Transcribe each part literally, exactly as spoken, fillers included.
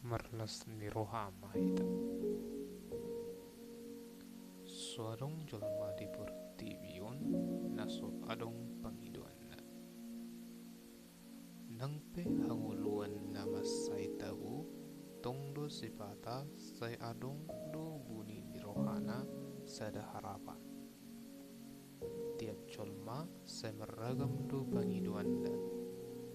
Marlas ni roha ma hita. So adong jolma di portibi on na so adong pangidoanna. Nang pe hangoluan na mansai tabo, tong do sipata sai adong do buni ni rohana sada harapan. Tiap jolma sai marragam do pangidoanna.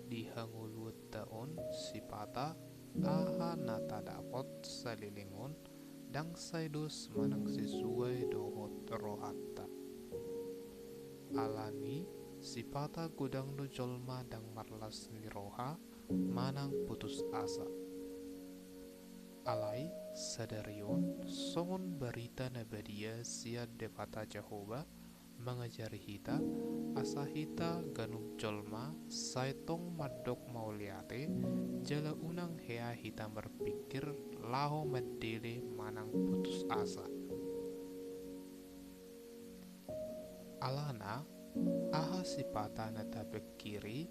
Di hangoluanta on sipata aha na tadapot saleleng on ndang sai dos manang sesuai dohot rohanta. Alani sipata godang do jolma ndang marlas ni roha manang putus asa. Alai sadari on songon barita na badia sian Debata Jahowa mangajari hita, asa hita ganup jolma sai tong mandok mauliate, jala unang hea hita marpingkir laho mandele manang putus asa. Alana, aha sipata na tapingkiri,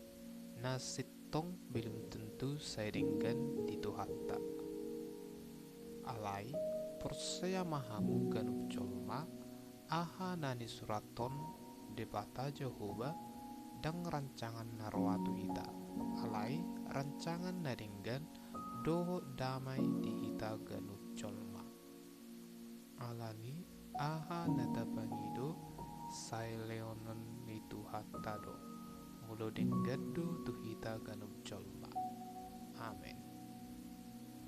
na sintong belum tentu sai denggan di Tuhanta. Alai, porsea ma hamu ganup jolma, aha na nisurathon Debata Jahowa ndang rancangan na roa tu hita, alai rancangan na denggan dohot damai di hita ganup jolma. Alani aha na tapangido sai lehonon ni Tuhanta do, molo denggan do tu hita ganup jolma. Amen.